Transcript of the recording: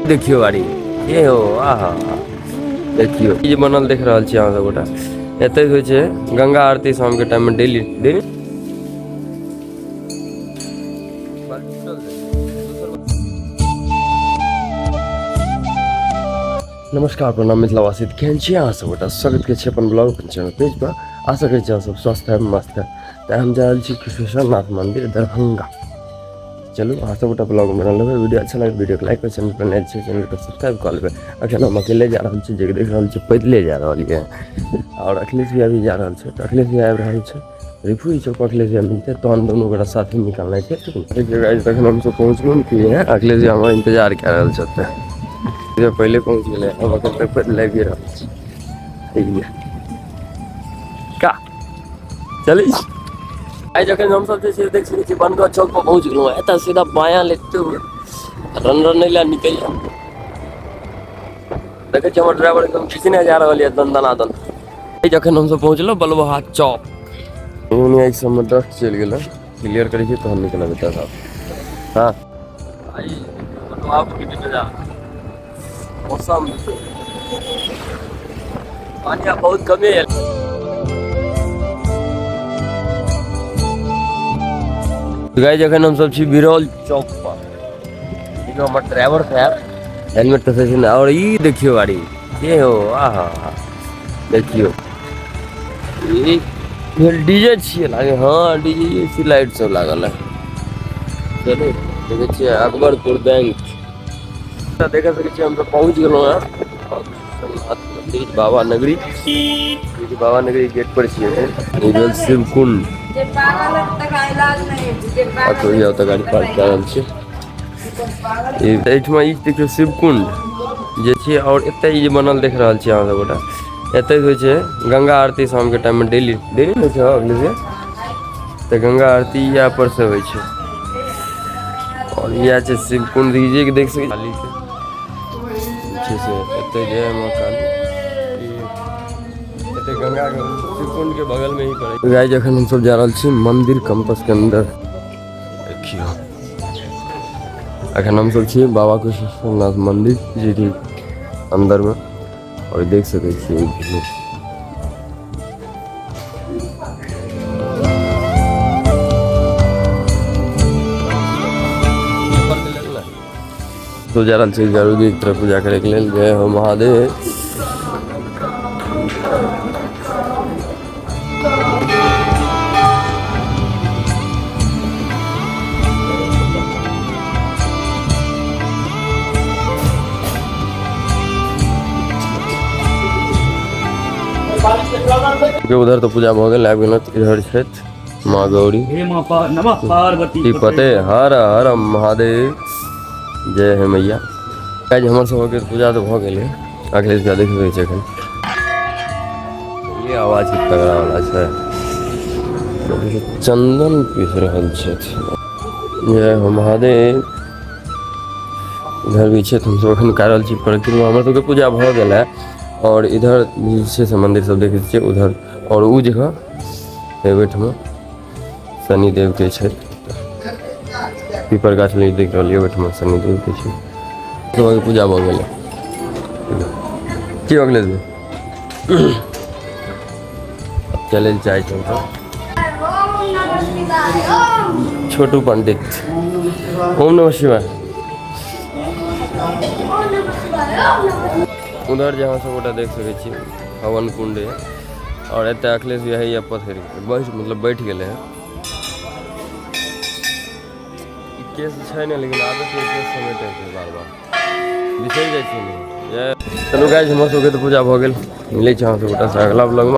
देखियो गाड़ी ये हो, आहा देखियो ई जे बनल देख रहल छी अहाँ सब गोटा। एतै होइ छै गंगा आरती शाम के टाइम में डेली डेली। नमस्कार, प्रणाम मिथिलावासी, केहन छी अहाँ सब गोटा? स्वागत करै छी अपन ब्लॉग अपन चैनल पेज पर। आशा करै छी अहाँ सब स्वस्थ है मस्त है। तऽ हम जा रहल छी कुशेश्वरनाथ मंदिर दरभंगा। चलू अहाँ सब गोटा ब्लॉग बना लेबै। वीडियो अच्छा लगे वीडियो के लाइक कर, चैनल पर नया छै चैनल के सब्सक्राइब कऽ लेबै। अखन हम अकेले जा रहल छी, जे देख रहल छी पैदले जा रहल यऽ और अखिलेश भैया भी जा रहल छै। तऽ अखिलेश भैया आबि रहल छै रिफुई चौक पर, अखिलेश भैया मिलतै तहन दुनू गोटा साथे निकलनाइ छै। देखियौ गाइस, तखन हमसब पहुँचलहुँ कि अखिलेश भैया हमर इंतजार कए रहल छथि। पहिले पहुँच गेलै, हम अखन तक पैदल आबि रहल छी। का चलै छी। आइ जखन हमसब जे छै देख सकै छी बनगाँव चौक पर पहुँच गेलहुँ। एतऽ सीधा बायाँ लेते हुए रन रन लए निकलि जाउ। देखै छी हमर ड्राइवर एकदम खींचने जा रहल यऽ दन दनादन। जखन हमसब पहुँचलहुँ बलुआहा चौक, एक सबमे डस्ट चलि गेलै, क्लियर करै छी तहन निकलब एतऽ। हाँ मौसम पानी आब बहुत कमे है। गाइस जखन हम सब छी बिरौल चौक पर, देखियौ हमर ड्राइवर साहब हेलमेट कसै छै ने। और ई देखियौ गाड़ी के हो, आहा देखियौ ई डीजे छियै लागे। हाँ डीजे छी, लाइट सब लागल है। चलू देखै छियै अकबरपुर बैंक देख सकै छियै। हम सब पहुँच गेलहुँ हैं मंदिर बाबा नगरी, बाबा नगरी गेट पर छियै। ई भेल शिवकुंड। आ तो गाड़ी पार्क कए रहल छै। एहिठमा ई देखियौ शिवकुंड जे छै और एतय ई जे बनल देख रहल छी अहाँ सब गोटा, एतय होइ छै गंगा आरती शाम के टाइम में डेली डेली होइ छै अगले से। तऽ गंगा आरती इएह पर से होइ छै और इएह छै शिवकुंड जे देख सकै काली के छै से एतय जय माँ काली। एतय गंगा के शिवकुंड के बगल में ही पड़ै। गाइस जखन हमसब जा रहल छी मंदिर कैंपस के अंदर, देखियौ अखन हमसब छी बाबा कुशेश्वरनाथ मंदिर जे कि अंदर में और देख सकै छियै। तो जा रहल छी गरुड़ के तरफ पूजा करे के लेल। जय हो महादेव। उधर तो पूजा भऽ गेल, आबि गेलहुँ इधर छथि माँ गौरी। हे माँ नमः पार्वती पते, हर हर महादेव, जय हे मैया। गाइस हमर सबके पूजा तऽ भऽ गेलै। अखिलेश भैया देख सकै छै एखन ये आवाज के तगड़ा वाला छै, चंदन पीस रहल छथि। जय हो महादेव। इधर भी छथि। हमसब एखन कए रहल छी परिक्रमा। हमर सबके पूजा भऽ गेल है और इधर जे छै से मंदिर सब देखै छियै उधर और उ जगह ओहिठमा शनिदेव के छै, पीपर गाछ लग देख रहल यऽ, ओहिठमा शनिदेव के छै। सबके पूजा भऽ गेलै की भऽ गेलै? चलै लए चाहै छी हमसब। छोटू पंडित, ओम नमः शिवाय। उधर जे अहाँ सब गोटा देख सकै छी हवन कुंड है और एतऽ अखिलेश भैया हैया पथरि बैठ मतलब बैठ गेलै हँ। ई केस छै ने, लेकिन आदत छै केस समेटै के, बार बार बिसरि जाइ छै ने। चलू गाइस, हमर सबके तऽ पूजा भऽ गेल। मिलै छै अहाँ सब गोटा से अगला ब्लॉगमे।